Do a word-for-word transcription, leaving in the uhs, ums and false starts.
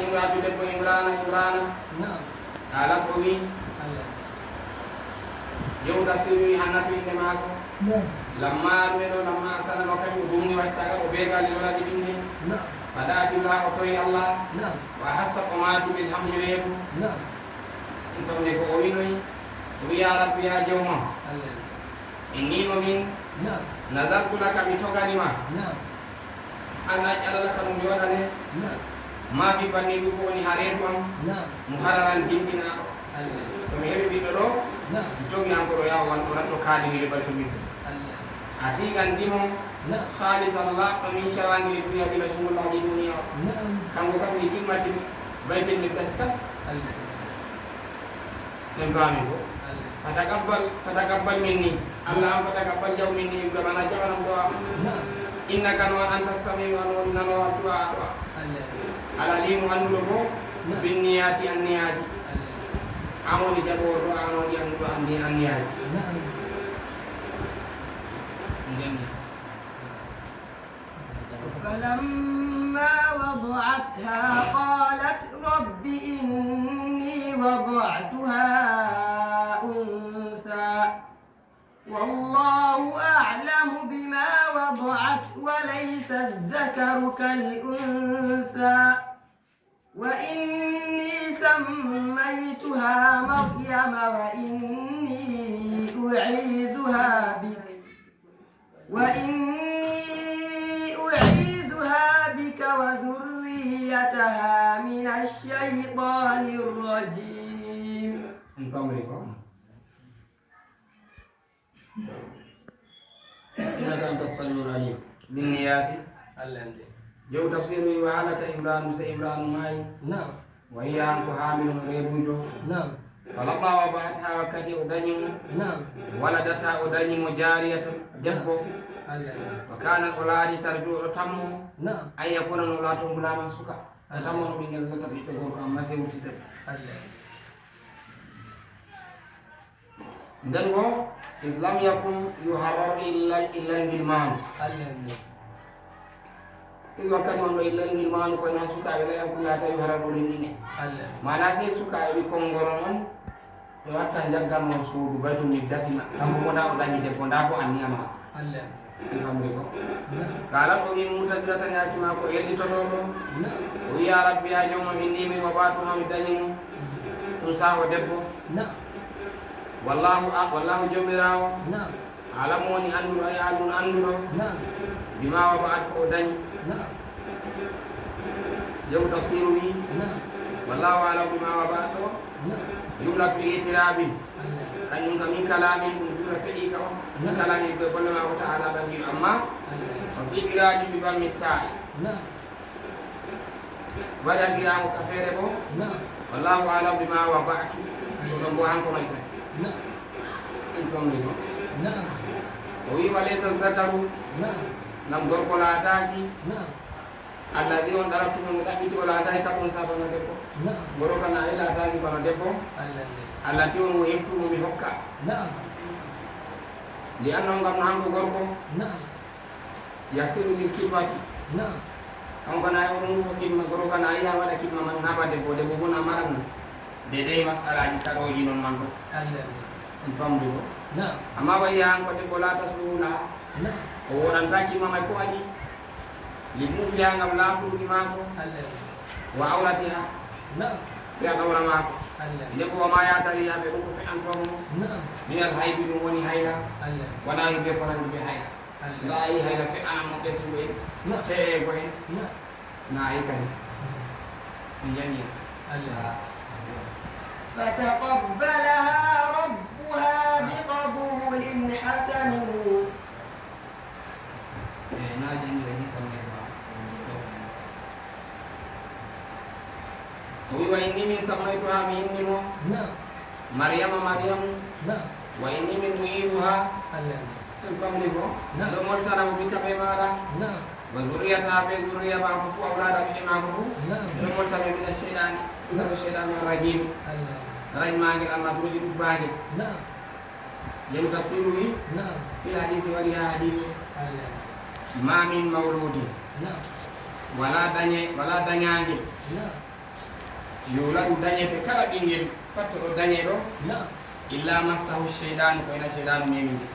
Imratu debbo Imrana, Imrana. Na'am. Alam o wi. Allah. Yew tafsir wi hannatu innde maako. Na'am. Lamma ɗume ɗo, lamma asana no kadi o dumni wattagal o beegali lolade binde. Na'am. Fada'atillah o towi Allah. Na'am. Wa hassa o maati bil hamdi reedu. Na'am. Ɗum tawde ko o winoyi, o wi ya Rabbi ya jawma. Allah. Inni mo min. Na'am. Nazartu laka mi togani ma. Na'am. An aj'ala laka mo mi waɗane. Na'am. Ma fi batni ɗum ko woni ha reedu am. Na'am. Muharraran dimɗinaaɗo. Allah. To mi heɓi ɓiɗɗo ɗo, na'am, mi togi han ko ɗo yawa wan o ratto kaadimi lebal to ɓiɗɗo. Allah. A tiigan ndimo. Na'am. Khalisan laaɓɗo min shawangiri duniya bila sumullaaji duniya. Na'am. Kanko kam mi timmatin baytel mi ɓeskat. Allah. Min paami ko. Allah. Fatakabbal, fatakabbal minni. Allah an fatakabbal jaw minni, jaɓana, jaɓanam du'a. Na'am. Innaka no an anta samiu an woni nanowo du'a, du'a. Allah. Ala limu annuɗo ko. Na'am. Binniyati anniyaaji. Allah. An woni jaɓowo du'a, an woni annuɗo anni anniyaaji. Na'am. Nden. فلما وضعتها قالت رب إني وضعتها أنثى والله أعلم بما وضعت وليس الذكر كالأنثى وإني سميتها مريم وإني أعيذها بك وإني أعيذها بك وذريتها من الشيطان الرجيم. Ɗum ko amri ko. Innaka anta samiul alim. Min niyaati. Allah nde. Jow tafsiru wi wa halaka Imranu, se Imranu maayi. Naam. Wa hiya an ko haamilun reedujo. Naam. Falamma wada'atha wakkati o dañi mo. Naam. Waladatha o dañi mo jaariyatan debbo. Allah. Wa kanat o laari tarju o ɗo tammo. Naam. An yakuna no laato ngulaaman suka. O tammo no ɓinngel lata ɓiɗɗo gorko amma se wurti debbo. Allah. Nden wo, is lam yakun yuharraru illa, illa ngilmaanu. Allah nde. Ɗum wakkati man ɗo illa ngilmaanu ko na sukaaɓe ɗo yakun laata yuharraru rinɗine. Allah. Mana sey sukaaɓe ɓikkon ngoro noon, ɓe watta njaggan noon suudu baytu mi gasina. Kamko ko nda o dañi debbo, nda ko anniya maako. Allah. Mi famri ko. Naam. Kala ko min mutazila tan yaaki maako yellitoto ɗo. Naam. O wi ya Rabbi ya jooma min ni min wabatu ha mi dañi mo. Ɗum sawo debbo. Naam. Wallahu a-, wallahu joomiraawo. Naam. Alam woni annduɗo, ay alun annduɗo. Naam. Bima waba'at ko o dañi. Naam. Joom tafsiru wi. Naam. Wallahu alam bima waba'at ɗo. Naam. Jumlatu itirabin. Allah. Kañum ka min kalami, ɗum jumla peɗi ka on. Min kalami ko golle ma ko ta'ala ɓangiɗo. Amma Allah. Ko fi qira'atin bi dammi ta'i. Naam. Waɗa qira'amu ka feere bo. Naam. Wallahu alam bima waba'tu. Allah. Ɗum ɗon bo hanko may tan. Naam. Ɗum ɗon may ɗon. Naam. O wi wa laysa zakaru. Naam. Ngam gorko laataaki. Naam. Alladhi on ɗarabtumo mo ɗaɓɓiti o laataaki kal unsa bana debbo. Naam. Gorko na e laataaki bana debbo. Allah nde. Allah ti on mo heftumo mi hokka. Naam. Li annahu ngam no hanko gorko. Naam. Yaksiru lil kidmati. Naam. Kanko na e oɗon ko kidma gorko na e ya waɗa kidma man na ba debbo, debbo bo na maran. Dedei mas'alaji kaɗoji non man ɗo. Allah. En pamdu ko. Naam. Amma wa ya hanko debbo la tasluhu laha. Naam. O woɗanta kidma may ko waɗi. Li mufiya ngam laafuɗi maako. Allah. Wa awratiha. Naam. Ɓe a ɗawra maako. Allah. Nde ko wa ma yatari ya ɓe ɗum ko fe'antomo. Naam. Min al haybi ɗum woni hayla. Allah. Wala yumbe ko nandi be hayla. Allah. Nda a yi hayla fe'ana mo ɓesngo en. Naam. Te'ego en. Naam. Na a yi kadi. Mi jaŋi. Allah. فتقبلها ربها بقبول حسن. Eh, na jaŋi ɓe ni samay ba. O wi wa inni min sammaytuha mi inni mo. Naam. Maryama, Maryamu. Naam. Wa inni min mu'iduha. Allah. En pamri ko. Naam. Ɗo moltana mo bika be maɗa. Naam. Wa zurriyata be zurriya maako fu awlada ɓe maako fu. Naam. Ɗo moltana min ash-shaytani. Naam. Ɗo shaytani rajim. Allah. Rajmangel Allah duuɗi ɗubbaangel. Naam. Yen tafsiru wi. Naam. Fi hadisi wari ha hadisi. Allah. Ma min mawludin. Naam. Wala dañe, wala dañaange. Naam. يولد dañete kala ɓinngel pattoɗo dañeɗo إلا مسه الشيطان ko ena seyɗaanu memi nde